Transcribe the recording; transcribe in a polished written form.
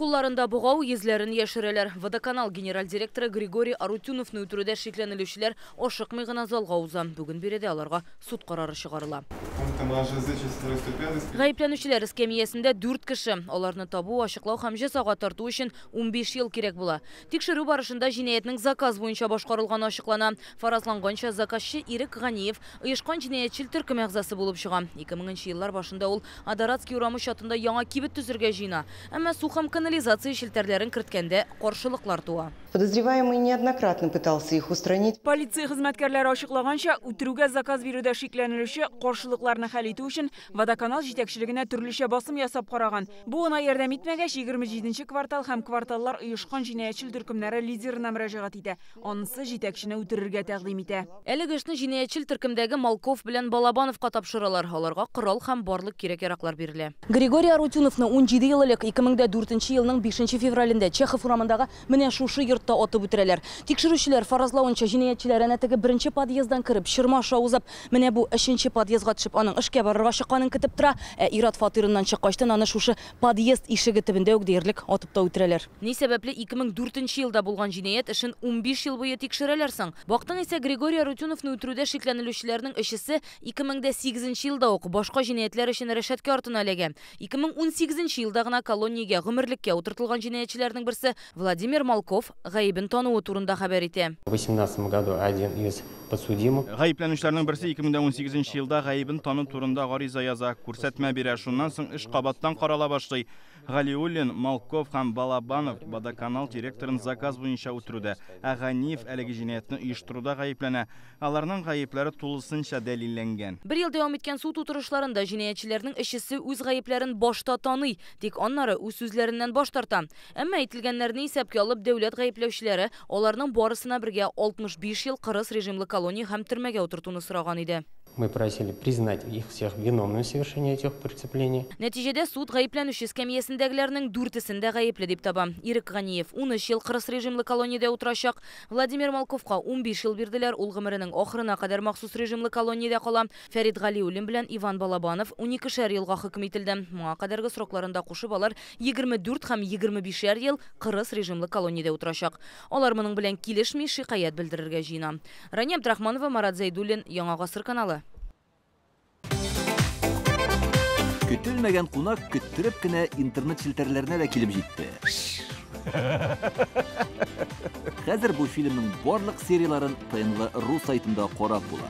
Кулларында богау, йөзләрен яшерәләр. Водоканал генераль директоры Григорий Арутюновны үтерүдә шикләнелүчеләр ашыкмый гына залга уза. Бүген биредә аларга суд карары чыгарыла. Гаепләнүчеләр эскәмиясендә 4 кеше. Аларны табу, ачыклау һәм җәзага тарту өчен 15 ел кирәк була. Тикшерү барышында җинаятьнең заказ буенча башкарылганы ачыклана. Фаразланганча, заказчы Ирек Ганиев оешкан җинаятьчел төркем әгъзасы булып чыга. 2000 еллар башында ул Адоратский урамы чатында яңа кибет төзергә җыена. Әмма су һәм канализация челтәрләрен керткәндә каршылыклар туа. Подозреваемый неоднократно пытался их устранить. Полиция хезмәткәрләре ачыклаганча, үтерүгә заказ бирүдә шикләнелүче каршылыкларны хәл итү өчен Водоканал җитәкчелегенә төрлечә басым ясап караган. Бу гына ярдәм итмәгәч, 27 квартал һәм кварталлар оешкан җинаятьчел төркемнәре лидерына мөрәҗәгать итә. Анысы җитәкчене үтерергә тәкъдим итә. Әлеге эшне җинаятьчел төркемдәге Малков белән Балабановка тапшыралар. Аларга корал һәм барлык кирәк-яраклар бирелә. Григорий Арутюновны 17 ел элек 2004 елның 5 февралендә Чехов урамындагы менә шушы йортта атып үтерәләр. Тикшерүчеләр фаразлавынча, җинаятьчеләр әнә теге беренче подъезддан кереп, чорма аша узып, менә бу өченче подъездга төшеп, аның эшкә барырга чыкканын көтеп тора, ә ир-ат фатирыннан чыккачтын аны шушы подъезд ишеге төбендә үк диярлек атып та үтерәләр. Ни сәбәпле 2004 елда булган җинаять эшен 15 ел буе тикшерәләр соң? Бактың исә, Григорий Арутюновны үтерүдә шикләнелүчеләрнең өчесе 2008 елда ук башка җинаятьләр өчен рәшәткә артына эләгә. 2018 елда гына колониягә гомерлеккә утыртылган җинаятьчеләрнең берсе Владимир Малков гаебен тануы турында хәбәр итә. В 2018 году один из подсудимых. Гаепләнүчеләрнең берсе 2018 елда гаебен тану турында гариза яза, күрсәтмә бирә. Шуннан соң эш кабаттан карала башлый. Галиуллин, Малков һәм Балабанов Водоканал директорын заказ буенча үтерүдә, ә Ганиев әлеге җинаятьне оештыруда гаепләнә. Аларның гаепләре тулысынча дәлилләнгән. Бер ел дәвам иткән суд утырышларында җинаятьчеләрнең өчесе үз гаепләрен башта таный, тик аннары үз сүзләреннән баш тарта. Әмма әйтелгәннәрне исәпкә алып, дәүләт гаепләүчеләре аларның барысына бергә 65 ел кырыс режимлы колония һәм төрмәгә утыртуны сораган иде. Мы просили признать их всех виновными в совершении этих преступлений. Нәтиҗәдә суд гаепләнүче эскәмиясендәгеләрнең дүртесен дә гаепле дип таба. Ирек Ганиев 13 ел кырыс режимлы колониядә утырачак. Владимир Малковка 15 ел бирделәр, ул гомеренең ахырына кадәр махсус режимлы колониядә кала. Фәрит Галиуллин белән Иван Балабанов 12 елга хөкем ителде. Моңа кадәрге срокларын да кушып, алар 24 һәм 25 ел кырыс режимлы колониядә утырачак. Алар моның белән килешми, шикаять белдерергә җыена. Рания Абдрахманова, Марат Зәйдуллин, Яңа Гасыр каналы. Көтелмәгән кунак көттереп кенә интернет челтәрләренә дә килеп җитте. Хәзер бу фильмның барлык серияларын ТНВ.ру сайтында карап була.